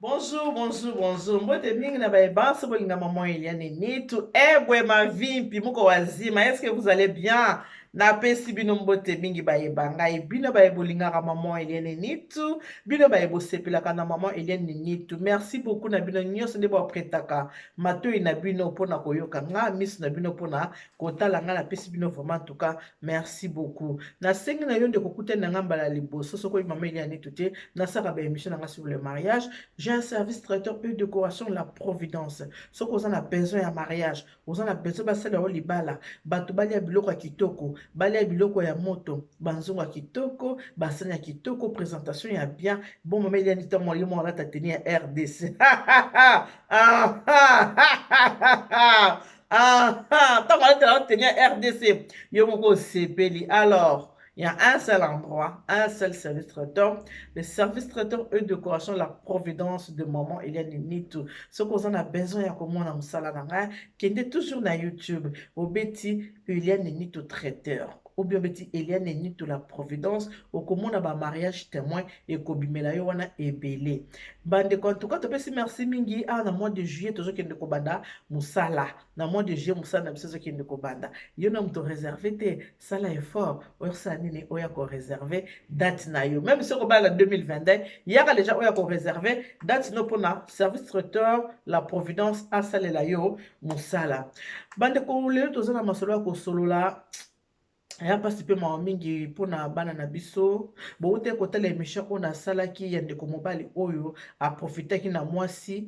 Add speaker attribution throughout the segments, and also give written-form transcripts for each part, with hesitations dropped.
Speaker 1: Bonjour, bonjour, bonjour. Mbote mingi na baye banso bolinga maman Eliane Nitu. Ebwe mavimpi muko wazima. Est-ce que vous allez bien? Napesi bino mbote mingi baye bangai. Bino baye bolingaka maman Eliane Nitu. Bino baye bosepelaka na maman Eliane Nitu. Merci beaucoup na bino nyonso nde bopretaka matoi na bino mpona koyoka nga, miso na bino mpona kotala nga. Napesi bino vraiment en tout cas merci beaucoup. Nasengi na yo ndeko okutani na nga mbala liboso, soki oyebi mama Eliane Nitu te, nasalaka ba émission na nga sur le mariage. J'ai un service traiteur et décoration la Providence. Soki oza na besoin ya mariage, oza na besoin basala yo libala, bato balia biloko ya kitoko, balia biloko ya moto, banzongo ya kitoko, basani ya kitoko, présentation ya bien. Bon, mama Eliane Nitu ntango yo moko alata tenue ya RDC. Ntango alatela yo tenue ya RDC, yo moko osepeli. Alors, il y a un seul endroit, un seul service traiteur. Le service traiteur et décoration, la Providence de maman Eliane Nitu. Soki oza na besoin ya komona mosala na ngai, kende toujours na YouTube, obeti Eliane Nitu traiteur, ou bien obeti Eliane Nitu la Providence, okomona ba mariage témoin ekobimela yo wana ebele. Bandeko, en tout cas topesi merci mingi. Awa na mois de juillet tozokende kobanda mosala. Na mois de juillet mosala na biso ezokende kobanda. Yo na moto réserve te, sala effort oyosala nini, oya koréserve date na yo. Même soki obala na 2022, yaka déjà oya koréserve date no mpona service traiteur la Providence asalela yo mosala. Bandeko, lelo toza na masolo ya kosolola ya mpasi mpe mawa mingi mpona bana na biso. Bouti kotala émission oyo nasalaki ya ndeko mobali oyo aprofitaki na mwasi,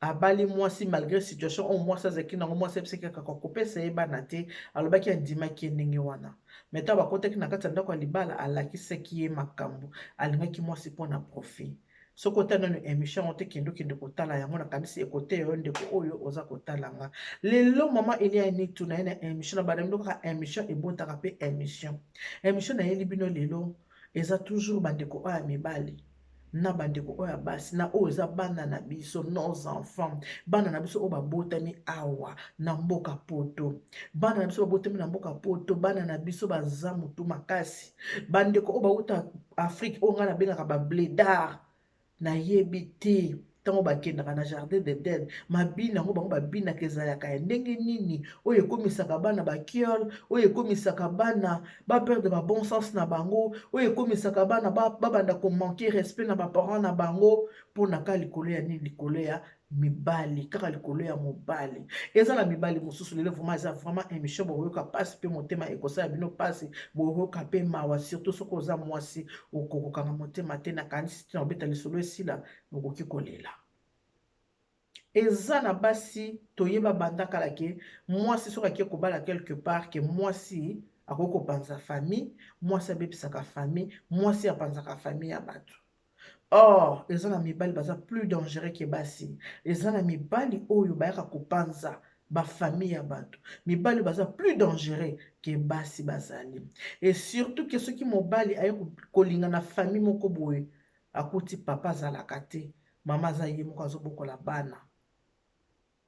Speaker 1: abali mwasi malgré situation oyo mwasi azalaki nango. Mwasi ayebisaki kaka kopesa ye bana te, alobaki andimaki ye ndenge wana. Me ntango bakotaki na kati ya ndako ya libala, alakisaki ye makambo alingaki mwasi mpona profit. Soki otali nano émission yango te, kende, okende kotala yango. Nakanisi ekote yo ndeko oyo oza kotala nga lelo. Mama Elia Nitu na ye na émission na bana bino kaka émission ebotaka mpe émission. Émission nayeli bino lelo eza toujours bandeko oyo ya mibali na bandeko oyo ya basi na oyo eza bana na biso, nos enfants, bana na biso oyo babotami awa na mboka Poto. Bana na biso babotami na mboka Poto, bana na biso baza motu makasi. Bandeko oyo bauta Afrique, oyo ngai nabengaka bablédards, nayebi te ntango bakendaka na jardin d'Eden, mabina yango bango babinaka ezalaka ya ndenge nini, oyo ekomisaka bana bakiole, oyo ekomisaka bana baperdre babon sens na bango, oyo ekomisaka bana babanda komanquer respect na baparent na bango. Mpona kaka likolo ya nini? Likolo ya mibali, kaka likolo ya mobali. Eza na mibali mosusu lelo vraiment, eza vraiment émission bokoyoka mpasi mpe motema ekosala bino mpasi, bokoyoka mpe mawa, surtout soki oza mwasi, okokokanga motema te. Nakanisi te na kobeta lisolo esila, okoki kolela. Eza na basi toyeba banda kala ke mwasi soki ake kobala quelque part, ke mwasi akoki kopanza famille, mwasi abebisaka famille, mwasi apanzaka famille ya bato. Or eza na mibali baza plus dangereux ke basi. Eza na mibali oyo bayaka kopanza bafamille ya bato. Mibali baza plus dangereux ke basi bazali. Et surtout ke soki mobali aye kolinga na famille moko boye, akuti papa azalaka te, mama aza ye moko azobokola bana,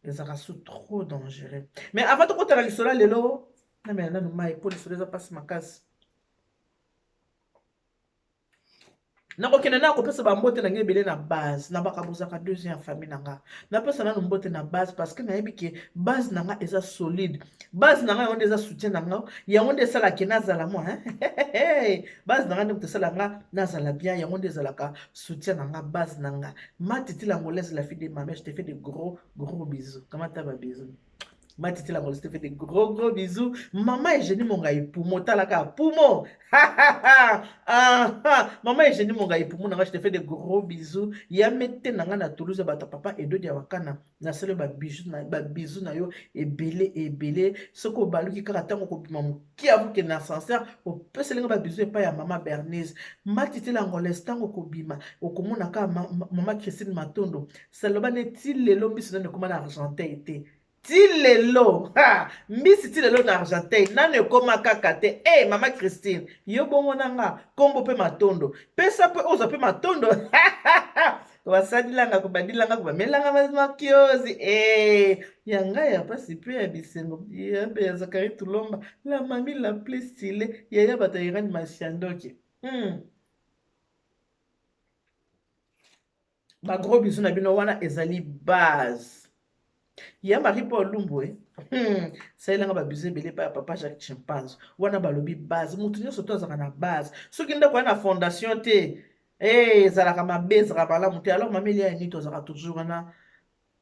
Speaker 1: ezalaka su trop dangereux. Mais avant tokotala lisolo ya lelo, namela nanu mai mpo lisolo eza mpasi makasi. Nakokende na kopesa bambote na ngai ebele na base na bakabozaka deuxième famille na nga. Napesa nanu mbote na base parce que nayebi ke base na nga eza solide. Base na nga yango nde eza soutien na nga, yango nde esalaka nazala mwa base na nga nde moto esala nga nazala bien, yango nde ezalaka soutien na nga, base na nga. Matiti l'Angolaise, la fille de ma mère, je te fais de gros gros bisous. Kamata ba bisous. Matiti l'Angolaise, je te fais de gros gros bisous. Mama Eugénie Mongai Pumo, talaka Pumo. Mama Eugénie Mongai Pumo na nga, je te fais de gros bisous. Ya mete na nga na Toulouse, bato papa Edodi ya Wakana, nasali babisous na babisous na yo ebele ebele. Soki obaluki kaka ntango okobima moke avokende na ascenseur, opeselinga babisous epai ya mama Bernice. Matiti l'Angolaise, ntango okobima okomona kaka mama Christine Matondo. Saloba neti lelo mbiso nano ekóma na Argenteuil te. Ti lelo mbisi ti lelo na Argenteuil nano ekóma kaka te. E mama Christine, yo bongo na nga nkombo mpe Matondo, pesa mpe ozwa mpe Matondo. Basalilanga kobandilanga kobamelanga makiozi e ya ngai ya mpasi mpe ya bisengo yabe ya Zakari Tulomba, la mami la plus style, yaya bato ya Irani Masiandoki. Ba gros bisous na bino wana ezali base. Ya Marie Paul Lumbwe. Salelanga ba bisous ebele pa ya papa Jacques Chimpanze. Wana balobi base. Mutu nyonso to azalaka na base. Soki ndako ya na fondation te, eh ezalaka mabe, ezalaka malamu te. Alors mama Elia Nito azalaka toujours wana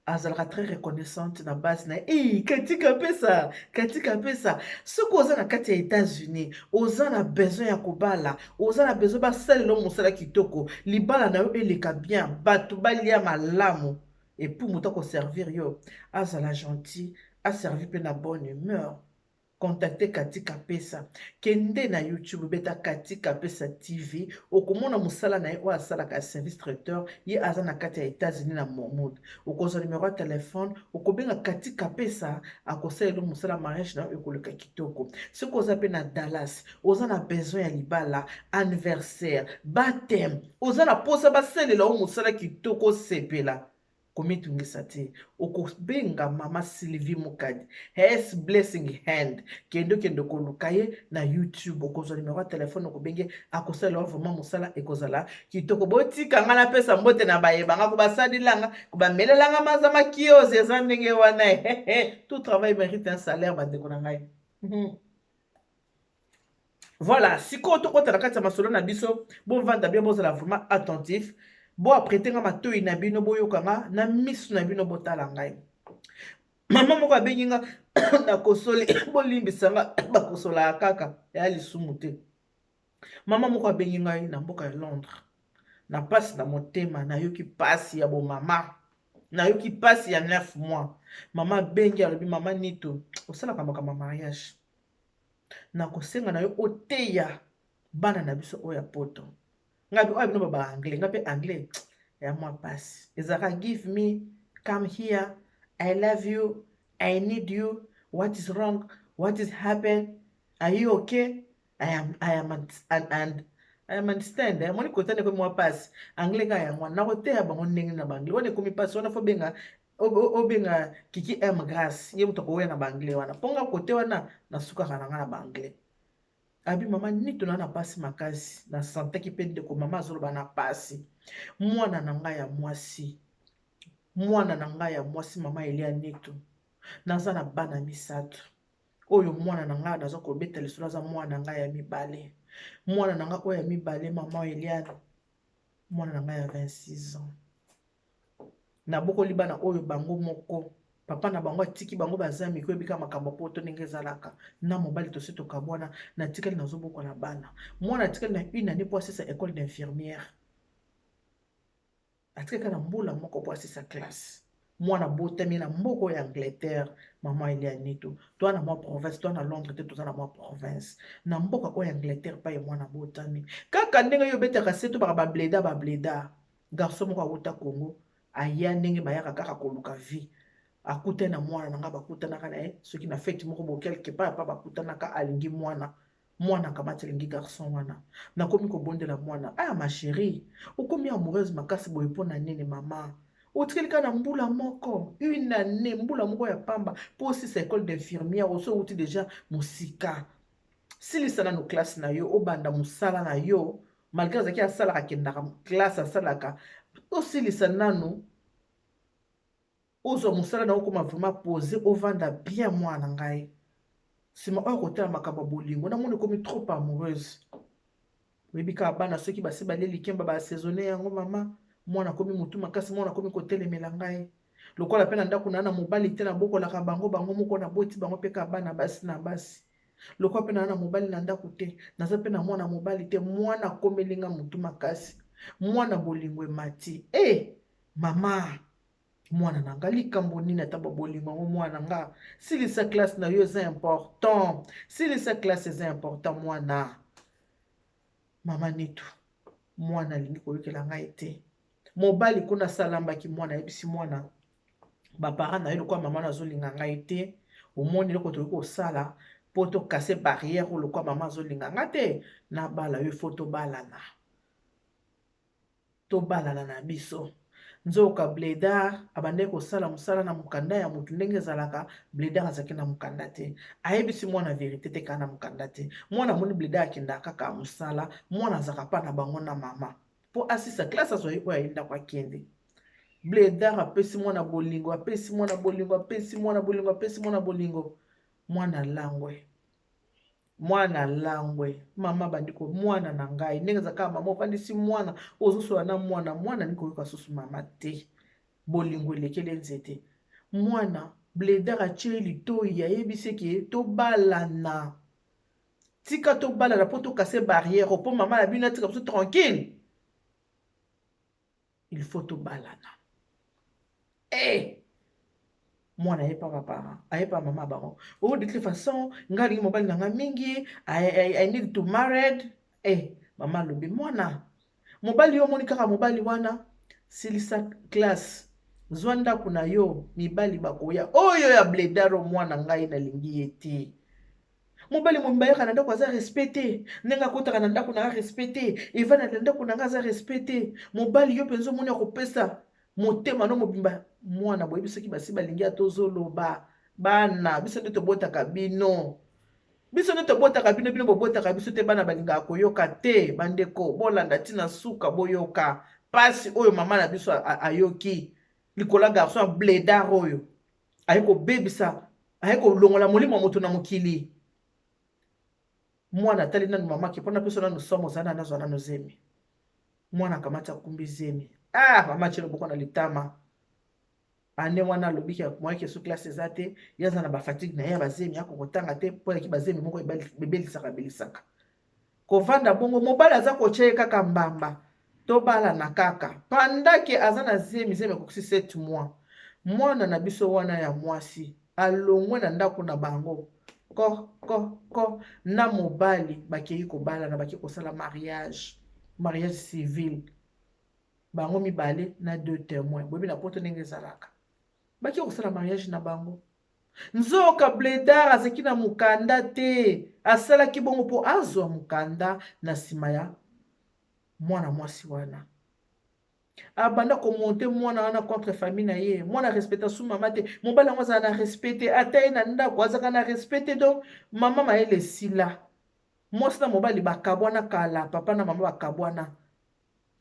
Speaker 1: azalaka très reconnaissante na base na ye. Katika pesa, katika pesa. Soki oza na kati ya États-Unis, oza na besoin ya kobala, oza na besoin basalela yo mosala kitoko, libala na yo eleka bien, bato balia malamu, et puis moto akoservir yo azala gentil, aservi mpe na bonne humeur. Contacte Katika Pesa. Kende na YouTube beta Katika Pesa TV, okomona mosala na ye oyo asalaka ya service traiteur. Ye aza na kati ya États-Unis na Mormon. Okozwa numero ya telefone, okobenga Katika Pesa, akosalela yo mosala, mariage na yo ekoleka kitoko. Soki oza mpe na Dallas, oza na besoin ya libala, anniversaire, baptême, oza na posa basalela yo mosala kitoko, osepela, komitungisa te, okobenga mama Sylvie Mukadi, Has Blessing Hand. Kende okende koluka ye na YouTube, okozwa numero ya telefone, okobenge, akosalela yo vraiment mosala ekozala kitoko. Botika nga napesa mbote na bayebanga, kobasalelanga, kobamelelanga maza makiozi, eza ndenge wana. Tout travail mérite un salaire, bandeko na ngai. Voilà, sikoyo tokota na kati ya masolo na biso. Bovanda bien, bozala vraiment attentif, boaprete nga matoi na bino, boyoka nga na misu na bino, botala ngai. Mama moko abengi nga na kosoli, bolimbisa nga, bakosolaka kaka ya lisumu te. Mama moko abengi ngai na mboka ya Londres na pasi na motema, nayoki pasi ya bomama, nayoki pasi ya 9 mois. Mama abengi, alobi: "Mama Nito, osalaka makambo ya mariage, nakosenga na yo oteya bana na biso oyo ya poto." Ngai oyo bino ba anglais, ngai mpe anglais ya mwa pasi ezalaka: "Give me, come here, I love you, I need you, what is wrong, what is happen, are you okay?" I am and I am understand. Amoni kota ndeko, mwa pasi anglais kaka yango wana. Nakoteya bango ndenge na baanglais wana ekomi pasi wana, fo benga obenga Kiki M Grace, ye moto akoya na baanglais wana, mponga kote wana nasukaka na nga na baanglais. Abi: "Mama Nito, na pasi makasi." Nasantaki mpe ndeko mama azoloba na pasi. "Mwana na ngai ya mwasi, mwana na ngai ya mwasi, mama Elia Nito, naza na bana misato. Oyo mwana na ngai naza kobeta lisolo aza mwana na ngai ya mibale. Mwana na ngai oyo ya mibale, mama Eliane, mwana na ngai ya 26 ans. Nabokoli bana oyo bango moko. Papa na bango atiki bango baza miko. Ebika makambo poto ndenge ezalaka na mobali, tosi tokabwana. Natikali nazobokola bana. Mwana atikali na une année mpo asisa école d'infirmière, atikali na mbula moko mpo asisa classe. Mwana botami na mboka ya Angleterre, mama Elianito. Toza na mwa province, toza na Londres te, toza na mwa province na mboka oyo ya Angleterre. Pai mwana botami kaka ndenge yo obetaka se, tobaka bableda bableda. Garçon moko awuta Congo, aya ndenge bayaka kaka koluka vie. Akutani na mwana na nga, bakutanaka na ye soki na fête moko bo quelque part pa, bakutanaka, alingi mwana. Mwana akamati, alingi garçon wana. Nakomi kobondela mwana: 'Ah, ma chérie, okomi amoureuse makasi boye mpo na nini? Mama, otikali kaka na mbula moko, une année, mbula moko ya pamba mpo osisa école d'infirmière. Oso outi déjà mosika, silisa nano classe na yo, obanda mosala na yo." Malgré azalaki asalaka, akendaka classe, asalaka. "Osilisa nanu, ozwa mosala na, okóma vraiment posé, ovanda bien, mwana ngai. Nsima oyo kotala makambo ya bolingo. Namoni ekomi trop amoureuse." Oyebi kaka bana, soki basi balie likemba, basaisonne yango. "Mama, mwana akomi motu makasi, mwana akomi kotelemela ngai. Lokola mpe na ndako na na mobali te, nabokolaka bango bango moko, naboti bango mpe kaka bana basi na basi. Lokola mpe na na mobali na ndako te, naza mpe na mwana mobali te, mwana akomelinga motu makasi, mwana bolingo emati. E mama, mwana na nga, likambo nini? Ata babolingo yango, mwana nga, silisa classe na yo, eza important. Silisa classe, eza important, mwana." "Mama Nitu, mwana alingi koyokela ngai te. Mobali kuna asalambaki mwana, ayebisi mwana baparent na ye: 'Lokola mama nazolinga ngai te, omoni eloko tokoki kosala mpo tokase barrière oyo, lokola mama azolinga nga te nabala yo, ifo tobalana, tobalana na biso.' Nzoka bledar abandaki kosala mosala na mokanda ya motu ndenge ezalaka. Bledar azalaki na mokanda te. Ayebisi mwana vérité te, kaka na mokanda te. Mwana amoni bledar akendaka kaka mosala, mwana azalaka mpa na bango na mama. Mpo asisa classe, azwa ye oyo aye ndako, akende. Bledar apesi mwana bolingo, apesi mwana bolingo, apesi mwana bolingo, apesi mwana bolingo. Mwana langwe. Mwana langwe. Mama bandiko, mwana na ngai. Ndenge ezalaka mama ofandisi mwana, ozosola na mwana, mwana alingi koyoka susu mama te. Bolingo elekeli nzete. Mwana Bledar atie litoyi, ayebisi ke tobalana. Tika tobalana po tokase barrière, po mama na bino atika biso tranquille. Il faut tobalana. Eh! Mwana aye pa baparent, aye pa mama bango. Oh, de toute façon, nga alingi mobali na nga mingi, I need to married. Eh, mama alobi, mwana, mobali yo omoni kaka mobali wana, silisa classe, zwa ndako na yo, mibali bakoya. Oyo ya bledaro mwana ngai nalingi ye te. Mobali mobimba ayaka na ndako aza respect te, ndenge akotaka na ndako na nga respect te, evanda na ndako na nga aza respect te. Mobali yo mpenza omoni akopesa motema no mobimba. Mwana boyebi soki basi balingi ata ozoloba, bana biso nde tobotaka bino, biso nde tobotaka bino, bino bobotaka biso te. Bana balingaka koyoka te. Bandeko bolanda ntina suka, boyoka pasi oyo mama na biso ayoki likolo ya garçon ya bledar oyo aye kobebisa, aye kolongola molimo ya moto na mokili. Mwana atali nanu mama ke mpona peso nanu somo oza nanu azwa nanu zemi. Mwana akamati akumbi zemi. Ah, mama atie loboko na litama. Ane wana alobi ke moyen ke so classe eza te, ye aza na ba fatigue na ye ya bazemi, akokotanga te mpo ayaki bazemi moko ebelisaka belisaka. Kovanda bongo mobali aza kotia ye kaka mbamba, tobalana kaka pendant ke aza na zemi, zemi ekokisi 7 mois. Mwana na biso wana ya mwasi alongwe na ndako na bango ko ko ko na mobali, bakei kobalana, bakei kosala mariage, mariage civil, bango mibale na 2 témoins. Boyebi na poto ndenge ezalaka, bakei kosala mariage na bango. Nzoka bledar azalaki na mokanda te, asalaki bongo mpo azwa mokanda na nsima ya mwana mwasi wana. Abanda komonte mwana wana contre famille na ye. Mwana respecta su mama te, mobali yango azala na respect te, ata ye na ndako azalaka na respect te. Donc mama mayele esila, mwasi na mobali bakabwana kala, papa na mama bakabwana.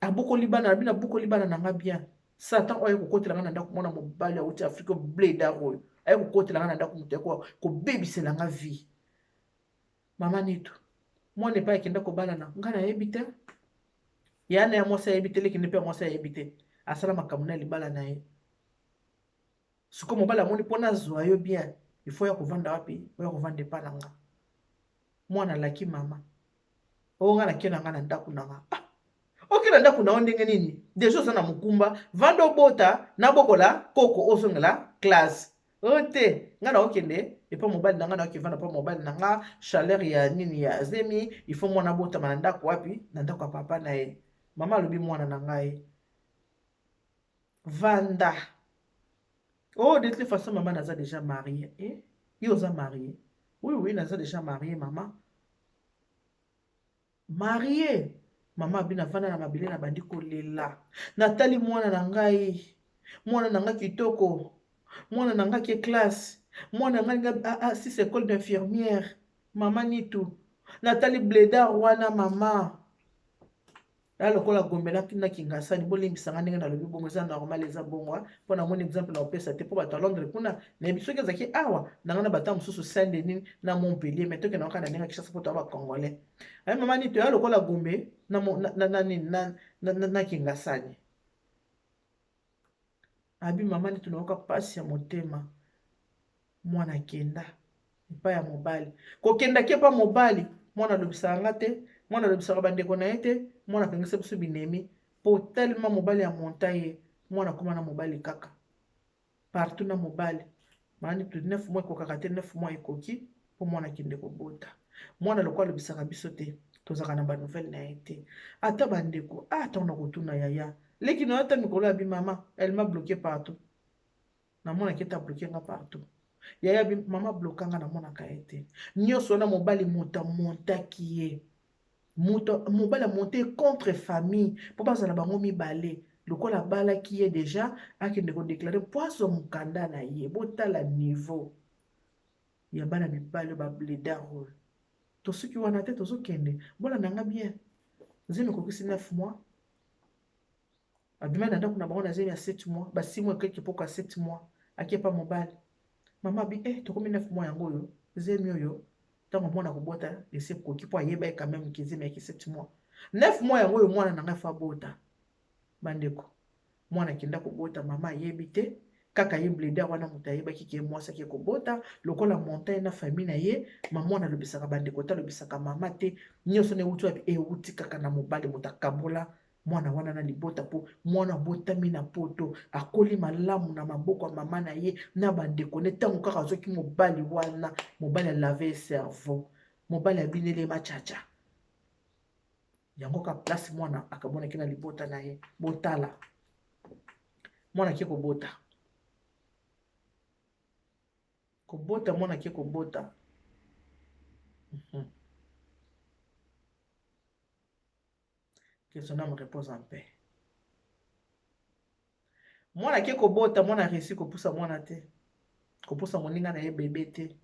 Speaker 1: Abokoli bana na bino, abokoli bana na nga bien. Satan oyo aye kokotela nga na ndako, mwana mobali awuti Afrika bledar oyo aye kokotela nga na ndako, moto aye kobebisela nga vie. Mama Nitu, mwana epai akenda kobalana, nga nayebi te. Ya na ya mwasi ayebi te, leki nde mpe ya mwasi ayebi te. Asala makambo na libala na ye. Sikoyo mobali amoni mpo nazwa yo bien, il faut ya kovanda wapi? Oya kovanda epai na nga. Mwana alaki mama. Oyo nga nake na nga na ndako na nga. Ah! Oke na ndako na yo ndenge nini? Deja oza na mokumba, vanda obota, nabokola koko ozongela classe. Oyo te, nga nakokende epa mobali na nga, nakokevanda epa mobali na nga, chaleur ya nini ya zemi, il faut mwana abotama na ndako wapi? Na ndako ya papa na ye. Mama alobi mwana na ngai, vanda. Oh, de toute façon, maman naza déjà mariée. Eh? Yo oza mariée? Oui, oui, naza déjà mariée, maman. Mariée? Mama abi navanda na mabele na bandi kolela. Natali mwana na ngai. Mwana na ngai kitoko. Mwana na ngai ke classe. Mwana na ngai asisi école d'infirmière. Mama Nitu. Natali bledar wana mama. Ya lokola Gombe na Kingasani, bolimbisa nga ndenge nalobi bongo, eza normal, eza bongo mpo namoni exemple na kopesa te mpo bato ya Londres kuna nayebi soki ezalaki awa na nga na bato mosusu Saint-Denis na Montpellier, mais tokende kaka na ndenge ya Kinshasa mpo toya ba Congolais. Aye mama Nito ya lokola Gombe na Kingasani. Abi mama Nito nayoka pasi ya motema, mwana akenda epai ya mobali, kokendaki epai mobali, mwana alobisaka nga te, mwana alobisaka bandeko na ye te, mwana akangisa biso binemi po tellement mobali amonta ye, mwana akoma na mobali kaka partout na mobali. Mani tu 9 mois ekokaka te, 9 mois ekoki po mwana akende kobota. Mwana lokola alobisaka biso te, tozalaka na ba nouvelle na ye te. Ata bandeko, ah, ntango na kotuna yaya leki na yo ata mikolo abi mama, elle m'a bloqué partout. Namonaki ete abloke nga partout. Yaya bi mama bloka nga, namonaka ye te. Nyonso wana mobali moto amontaki ye. Moto mobali amonte contre famille mpo bazala bango mibale. Lokola abalaki ye deja, akende kodeklare mpo azwa mokanda na ye. Botala niveau ya bana mibali oyo ba bledar oyo. Tosuki wana te, tozokende. Bolanda nga bien. Zemi ekokisi 9 mois. Abima na ndako na bango na zemi ya 7 mois, ba 6 mois quelque poko ya 7 mois. Ake pa mobali. Mama abi eh tokomi 9 mois yango oyo, zemi oyo ntango mwana akobota esi ekoki mpo ayeba ye quand même ke zemi yaki 7 mois. 9 mois yango oyo mwana na ngai fo abota. Bandeko, mwana akenda kobota mama ayebi te kaka ye bleder wana moto ayebaki ke mwasi ake kobota lokola montagne na famille na ye mama wana alobisaka bandeko te alobisaka mama te nyonso na ewuti wapi ewuti kaka na mobali moto akabola mwana wana na libota mpo mwana abotami na poto akoli malamu na maboko ya mama na ye na bandeko ne ntango kaka azwaki mobali wana mobali alave cerveau mobali abineli ye machacha yango ka place mwana akabonaki na libota na ye botala mwana ake kobota kobota mwana ake kobota Que son âme repose en paix. Mwana ake kobota, mwana réussi kopusa mwana te. Kopusa moninga na ye bebe te.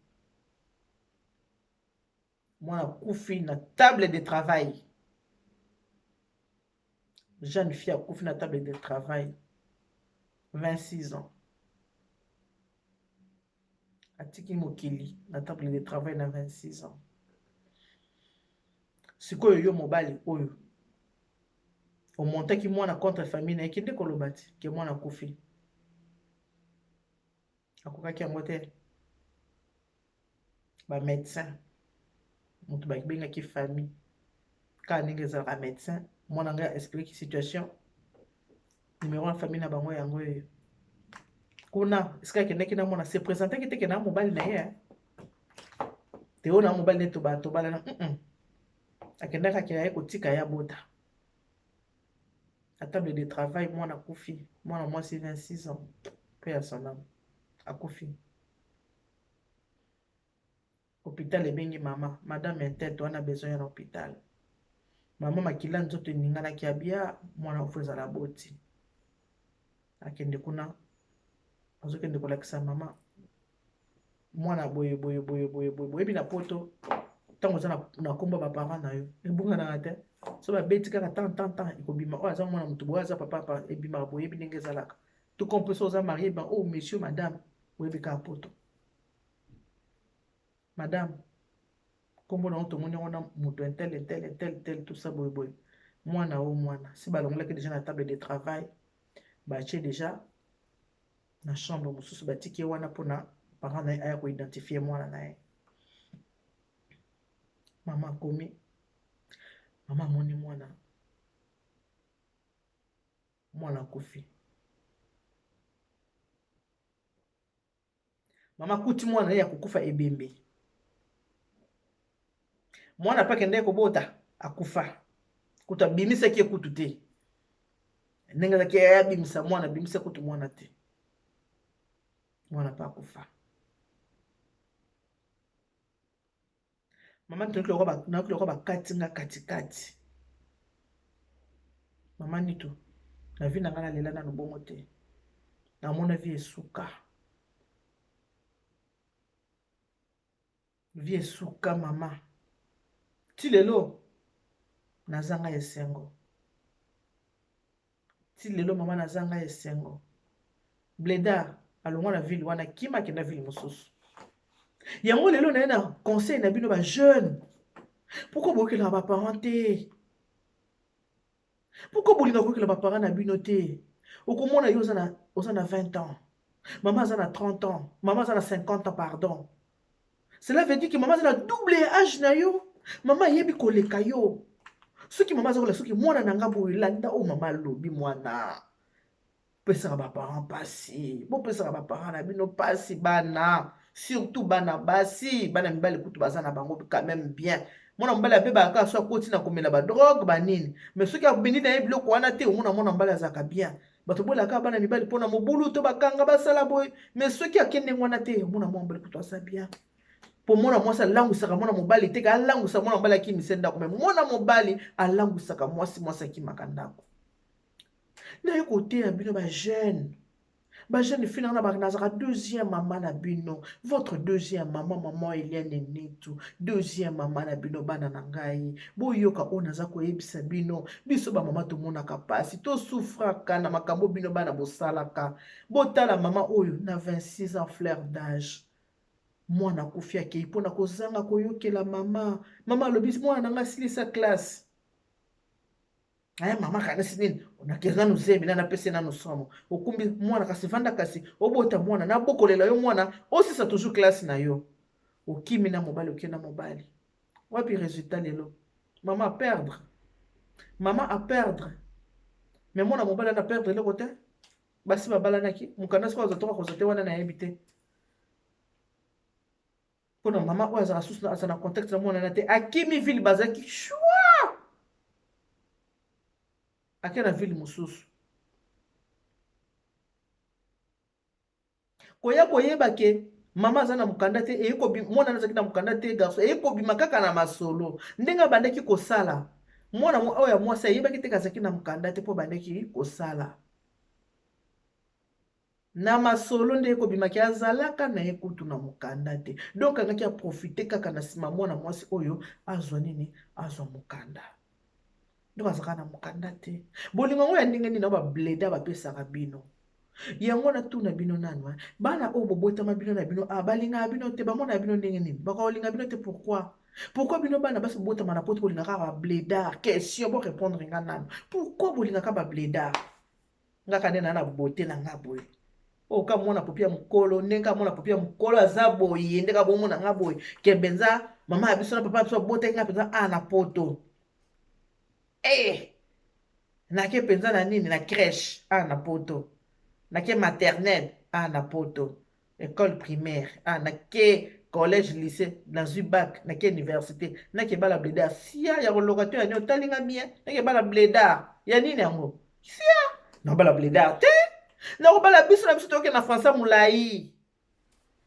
Speaker 1: Mwana akufi na table de travail. Jeune fille akufi na table de travail. 26 ans. Atiki mokili na table de travail na 26 ans. Sikoyo yo mobali oyo omontaki mwana contre famille na ye, kende koloba ti ke mwana akufi. Akokaki yango te. Ba médecin moto babengaki famille kaka ndenge ezalaka médecin mwana ngai explique situation numero ya famille na bango yango oyo kuna esika akendaki na mwana se présentaki te ke na mobali na ye te oyo na mobali nde tobalana akendaki akenda ye kotika ye abota na table de travail mwana akufi mwana mwasi 26 ans mpe ya son âme akufi hôpital ebengi mama madame intel toza na besoin ya na hôpital mama makila nzoto eninganaki abia mwana ofu ezala boti akende kuna azokende kolakisa mama mwana boye boye boye boye boye boyebi na poto ntango oza na nkombo ya baparent na yo ebunganaka te so babeti kaka tan tan tan ekobima oyo aza mwana motu boye aza papa pa ebimaka boyebi ndenge ezalaka tout comme mpe so oza marie ba oh monsieur madame oyebi kaka poto madame nkombo na yo tomoni yango na moto intel intel intel tel tout ça boye boye mwana o mwana si balongolaki déjà na table de travail batie déjà na chambre mosusu batiki ye wana mpona parent na ye aya koidentifie mwana na ye mama akomi mama amoni mwana mwana akufi mama akuti mwana ye ya kokufa ebembe mwana mpe akendaki kobota akufa kutu abimisaki ye kutu te ndenge azalaki abimisa mwana abimisa kutu mwana te mwana mpe akufa mama nayoki lokola bakati nga katikati mama nito na vie na ngai nalela nano bongo te namona vie esuka vie esuka mama ti lelo nazanga esengo ti lelo mama nazanga esengo bledar alongwa na ville wana kima akenda ville mosusu yango lelo naye na conseil na bino ba jeune pourquoi boyokelaka ba parent te pourquoi bolingaka koyokela ba parent na bino te okomona yo oza na 20 ans mama aza na 30 ans mama aza na 50 ans pardon cela veut dire que mama aza na double âge na yo mama ayebi koleka yo soki mama aza kola soki mwana na nga boye landa oyo mama alobi mwana pesaka baparent mpasi bopesaka baparent na bino mpasi bana surtout bana basi bana mibali kutu baza na bango quand même bien mwana mobali abebaka kaka so akoti na komela badrogue banini mais soki abindi na ye biloko wana te omona mwana mobali azalaka bien bato bolaka bana mibali mpona mobulu to bakanga basala boye mais soki akende wana te omona mwana mobali kutu aza bien mpo mwana mwasi alangwisaka mwana mobali te alangwisa mwana mobali akimisa ndako mais mwana mobali alangwisaka mwasi mwasi akimaka ndako naye koteya bino ba jeune. Ba jeune fille nanga ba nazaka deuxième mama na bino, votre deuxième mama, maman Eliane Nitu, deuxième mama na bino bana na ngai. Boyoka oyo naza koyebisa bino, biso ba mama tomonaka pasi, tosouffraka na makambo bino bana bosalaka. Botala mama oyo na 26 ans fleur d'âge. Mwana akufi akei mpo na kozanga koyokela mama. Mama alobi mwana na ngai asilisa classe. Aya mama kanisi nini nakezi nanu zemi na napesi nanu somo okumbi mwana kasi vanda kasi obota mwana nabokolela yo mwana osisa toujours classe na yo okimi na mobali oke na mobali wapi resultat lelo mama a perdre mama a perdre mais mwana mobali ana perdre eloko te basi babalanaki mokanda soki azwa toka kozwa te wana nayebi te mpona mama oyo azala susu aza na contact na mwana na te akimi ville bazalaki shwa ake na ville mosusu koya koyeba ke mama aza na mokanda te eye mwana azalaki na mokanda te garçon eye kobima kaka na masolo ndenge abandaki kosala mwana oyo ya mwasi ayebaki te azalaki na mokanda te mpo abandaki kosala Na masolo nde ekobima ke azalaka na ye kutu na mokanda te. Donc angaki a profiter kaka na sima mwana mwasi oyo azwa nini? Azwa mokanda. Donc azalaka na mokanda te. Bolingo yango ya ndenge nini na ba bleda bapesaka bino? Yango natuna bino nanu, bana oyo bobotama bino na bino ah, balingaka bino te, bamonaka bino ndenge nini? Bakolinga bino te pourquoi? Pourquoi bino bana basi bobotama na poto bolingaka ba bledard? Question, bo répondre nga nanu. Pourquoi bolingaka ba bledard? Nga ka nde na na beauté na nga boye. Oyo ka mwana popi ya mokolo, ndenge ka mwana popi ya mokolo aza boye, ndenge bomona nga boye. Ke benza mama ya biso na papa ya biso abotaki nga penza a na poto. Eh! Nake penza na nini na crèche a na poto. Nake maternelle a na poto. Ecole primaire ah na ke collège lycée nazwi bac na ke université na ke bala bledar sia ya koloka to ya nini otali nga bien na ke bala bledar ya nini yango sia na bala bledar te na kobala biso na biso toke na français molai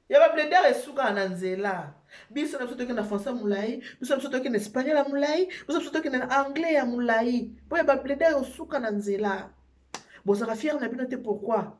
Speaker 1: ya ba bledar esukaka na nzela biso na biso toke na français molai biso na biso toke na espagnol ya molai biso na biso toke na anglais ya molai mpo ya ba bledar osuka na nzela bozalaka fiere na bino te pourquoi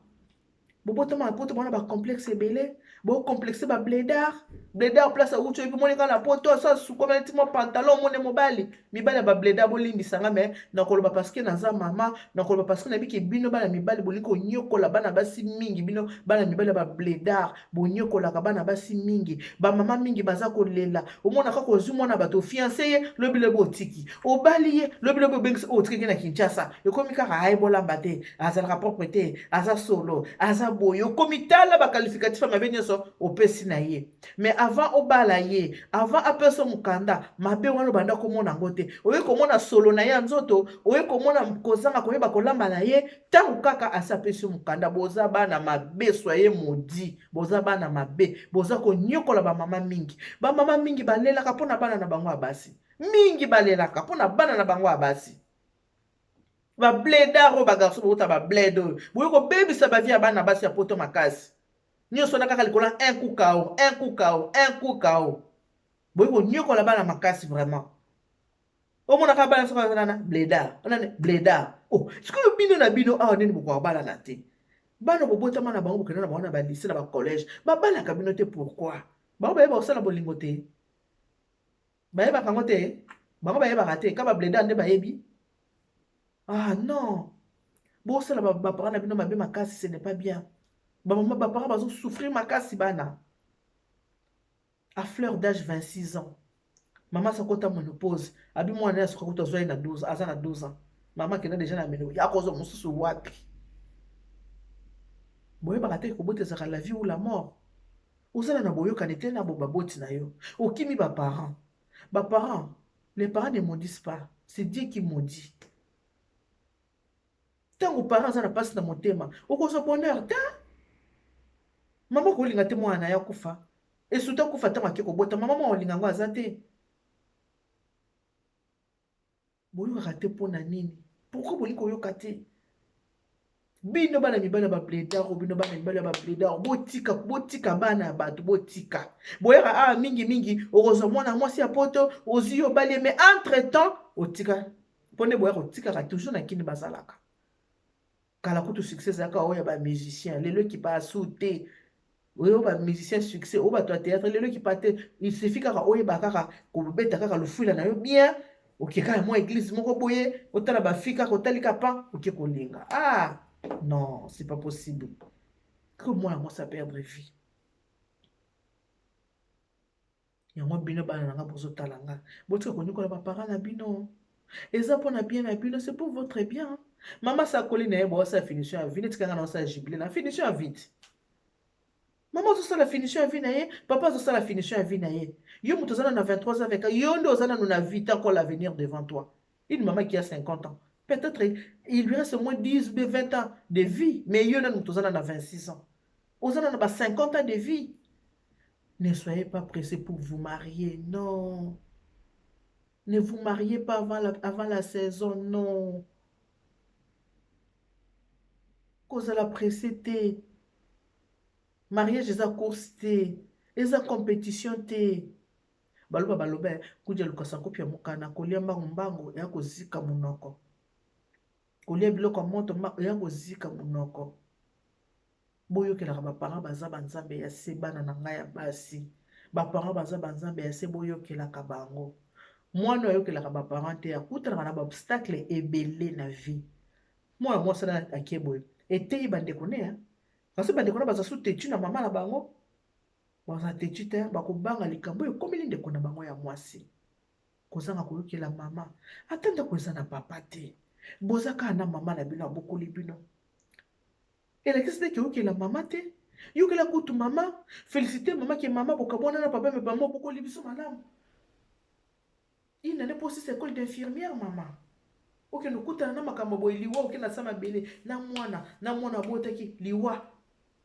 Speaker 1: Bobotama na poto bana ba complexe ebele, bo complexe ba bledard, bledard place awuti oyebi moni kaka na poto aso asukoma neti mwa pantalon omoni mobali, mibali ya ba bledard bolimbisa nga mais nakoloba parce que naza mama, nakoloba parce que nayebi ke bino bana mibali bolingi konyokola bana basi mingi, bino bana mibali ya ba bledard bonyokolaka bana basi mingi, ba mama mingi baza kolela, omona kaka ozwi mwana bato ofiance ye lobi lobi otiki, obali ye lobi lobi obengisi oyo otikaki na Kinshasa, ekomi kaka aye bolamba te azalaka propre te aza solo aza boye okomi tala ba qualificatif ya mabe nyonso opesi na ye mais avant obala ye avant apesa mokanda mabe wana obanda komona yango te oye komona solo na ye ya nzoto oye komona kozanga koyeba kolamba na ye ntango kaka asi apesi mokanda boza bana mabe soye maudit boza bana mabe boza konyokola bamama mingi bamama mingi balelaka mpo na bana na bango ya basi mingi balelaka mpo na bana na bango ya basi ba bledard oyo ba garçon bokota ba bled oyo boye kobebisa ba vie ya bana basi ya poto makasi nyonso wana kaka likolo un coup kao un coup kao un coup kao boye konyokola bana makasi vraiment omonaka bana soki aza nana bledard nani bledard oh sikoyo bino na bino awa nini bokoka balana te bana bobotama na bango bokenda na bango na ba lycée na ba collège babalaka bino te pourquoi bango bayeba kosala bolingo te Bayebaka yango te? Bango bayebaka te, ka ba bledard nde bayebi? Ah non! Bosala ba, ba parents na bino mabe makasi, ce n'est pas bien. Ba mama, ba parents bazo souffrir makasi bana. À fleur d'âge 26 ans. Mama sakota ménopause, abi mwana ya soka kutu azwa ye na 12, aza na 12 ans. Mama akenda déjà na ménopause, akozwa mosusu wapi? Boyebaka te kobota ezalaka la vie ou la mort. Ozala na boyokani te na baboti na yo. Okimi ba parents. Ba parents, les parents ne maudissent pas. C'est Dieu qui maudit. Tango parent aza na pasi na motema, okozwa bonheur te. Mama kolinga te mwana na ye akufa. Et surtout akufa tango ake kobota, mama mwa olinga yango aza te. Boyokaka te pona nini? Pourquoi bolingi koyoka te? Bino bana mibali ya ba bledard, bino bana mibali ya ba bledard, botika, botika bana ya bato, botika. Boyaka awa mingi mingi, okozwa mwana mwasi ya poto, ozwi yo obali ye, mais entre temps otika, mpo nde boyaka otikaka toujours na kini bazalaka. Kala kutu succès ezalaka oyo ya ba musiciens, lelo ekipa asu te. Oyo ba musiciens succès, oyo bato ya théâtre lelo ekipa te. Il suffit kaka oyeba kaka kobeta kaka lufuila na yo bien, oke kaka mwa église moko boye, otala ba fille kaka otali kaka pan, oke kolinga. Ah non, c'est pas possible. Que mwana mwasi a perdre vie. Yango bino bana na nga bozotala nga, botika konyokola ba parents na bino. Eza pona bien na bino, c'est pour votre bien. Mama sakoli na ye bosa finition ya vie, neti kanga na osala jubilé na finition ya vie. Mama azosala finition ya vie na ye, papa azosala finition ya vie na ye. Yo moto oza na 23 ans avec yo nde oza nanu na vie, t'as encore l'avenir devant toi. Une maman qui a 50 ans, peut-être il lui reste au moins 10 ou 20 ans de vie, mais yo nanu moto oza na 26 ans. Oza na ba 50 ans de vie. Ne soyez pas pressés pour vous marier, non. Ne vous mariez pas avant la saison, non. Kozala pressé te. Mariage eza course te. Eza compétition te. Baloba baloba, kudia lukasa kopi ya mokana, kolia mbangu mbangu, ya kozika monoko. Kolia biloko ya moto, ya kozika monoko. Boyokelaka ba parents baza ba nzambe ya se, bana na ngai ya basi. Ba parents baza ba nzambe ya se, boyokelaka bango. Mwana ayokelaka ba parents te, akutanaka na ba obstacle ebele na vie. Mwana mwasi na ake boye, eteyi bandeko ne, hein? Parce que bandeko na baza sous têtu na mama na bango. Baza têtu te, bakobanga likambo ekomeli ndeko na bango ya mwasi. Kozanga koyokela mama, ata ndako eza na papa te. Boza kaka na mama na bino abokoli bino. Elakisi te ke oyokela mama te. Yokela kutu mama, féliciter mama ke mama bokabwana na papa, mais mama obokoli biso malamu. Une année pour six école d'infirmière mama. Okende okutana na makambo boye liwa, okende na sa mabele na mwana, na mwana abotaki liwa.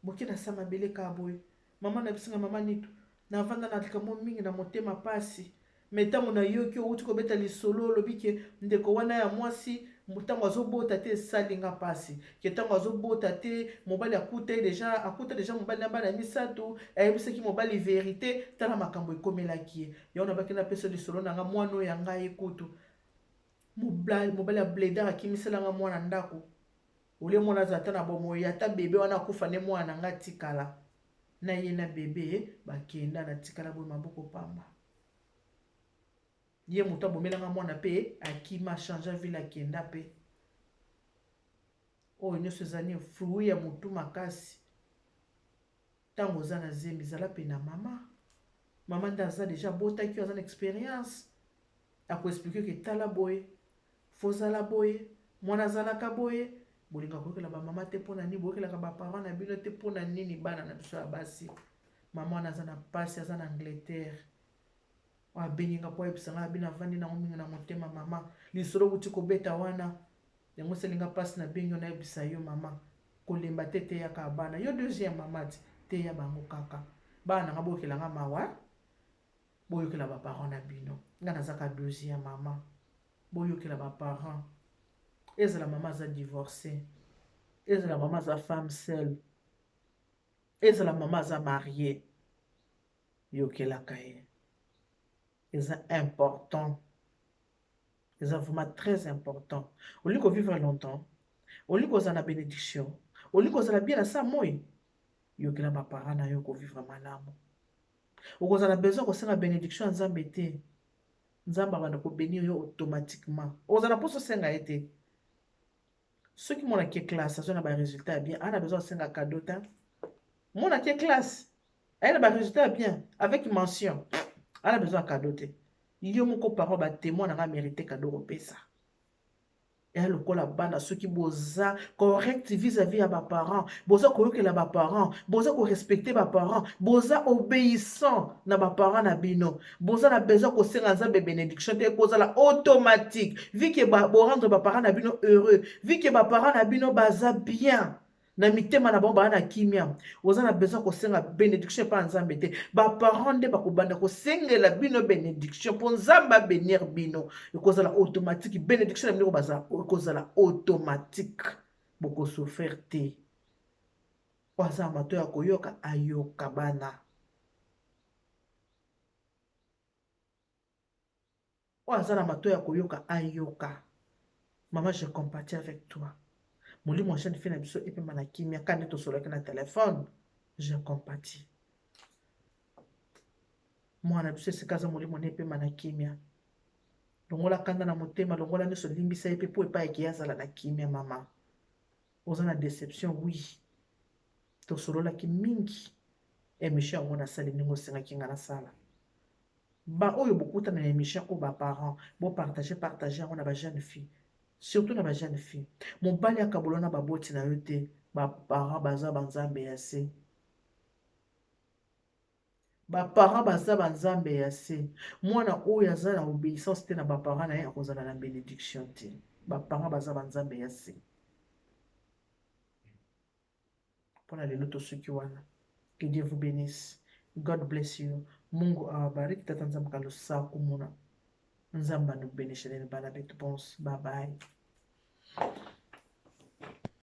Speaker 1: Boke na sa mabele kaka boye. Mama na biso na mama Nitu, navanda na likambo mingi na motema pasi. Mais tango nayoki owuti kobeta lisolo olobi ke ndeko wana ya mwasi tango azobota te esali nga pasi. Ke tango azobota te mobali akuta ye deja, akuta deja mobali na bana misato, ayebisaki mobali verite, tala makambo ekomelaki ye. Yango nabaki napesa lisolo na nga mwana oyo ya ngai kutu. Mobali ya bledar akimisela nga mwana ndako. Olie mwana azala ata na bomoi, ata bebe wana akufa nde mwana na nga atikala. Na ye na bebe bakenda, natikala boye maboko pamba. Ye moto abomelanga mwana pe akima, changea ville akenda pe. Oyo nyonso eza nini? Fruit ya motu makasi. Tango oza na zemi zala pe na mama. Mama nde aza deja abotaki yo, aza na experience. Ako expliquer ke tala boye, faut zala boye, mwana azalaka boye. Bolinga koyokela ba mama te pona nini? Boyokelaka ba parents na bino te pona nini? Bana na biso ya basi. Mama wana aza na pasi, aza na Angleterre. Oyo abengi nga po ayebisa nga bino avandi nango mingi na motema mama. Lisolo wuti kobeta wana. Yango esali nga pasi na bengi yo nayebisa yo mama. Kolemba te teya kaka bana. Yo deuxième mama ti teya bango kaka. Bana na nga boyokela nga mawa. Boyokela ba parents na bino. Nga naza ka deuxième mama. Boyokela ba parents. Ezala mama aza divorcée. Ezala mama aza femme seule. Ezala mama aza mariée. Yokelaka ye. Eza important. Eza vraiment très important. Olingi ko vivre longtemps, olingi kozala na bénédiction, olingi kozala bien na sa moi, yokela ba parents na yo ko vivre malamu. Okozala besoin kosenga bénédiction ya Nzambe te. Nzambe abanda ko bénir yo automatiquement. Okozala mposa osenga ye te. Soki mwana ke classe azwa na ba résultats ya bien, ana besoin asenga cadeau te. Mwana ke classe aye na ba résultats ya bien avec mention, ana besoin ya cadeau te. Yo moko parent ba témoin na nga mérité cadeau kopesa. Ya lokola bana soki boza correct vis-à-vis ya ba parents, boza koyokela ba parents, boza ko respecter ba parents, boza obéissant na ba parents na bino, boza na besoin kosenga Nzambe bénédiction te, kozala automatique vu que ba bo rendre ba parents na bino heureux, vu que ba parents na bino baza bien na mitema na bango, baa na kimia, oza na besoin kosenga bénédiction epai ya Nzambe te. Ba parents nde bakobanda kosengela bino bénédiction mpo Nzambe abénir bino, ekozala automatique. Bénédiction na bino ekozala automatique, bokosouffrir te. Oyo aza na mato ya koyoka ayoka bana. Oyo aza na mato ya koyoka ayoka. Maman, je compatis avec toi. Molimo ya jeune fille na biso epema na kimia. Kaka nde tosololaki na telefone, je compatis. Mwana biso esika aza, molimo na epema na kimia. Longola kanda na motema, longola nyonso, limbisa ye mpe mpo epai eke azala na kimia. Mama, oza na déception, oui. Tosololaki mingi. Émission yango nasali ndenge osengaki nga nasala. Baoyo bokutana na émission oyo, baparent, bopartage, partage yango na bajeune fille, surtout na bajeune fille. Mobali akabola na baboti na yo te. Baparent baza banzambe ya se. Baparent baza banzambe ya se. Mwana oyo aza na obéissance te na baparent na ye akozala na bénédiction te. Baparent baza banzambe ya se. Mpona lelo tosuki wana. Que Dieu vous bénisse. God bless you. Mungu awabariki. Tata Nzambe kalosaku muna. Nzambe anubenisheleni bana betu bonso. Bye bye.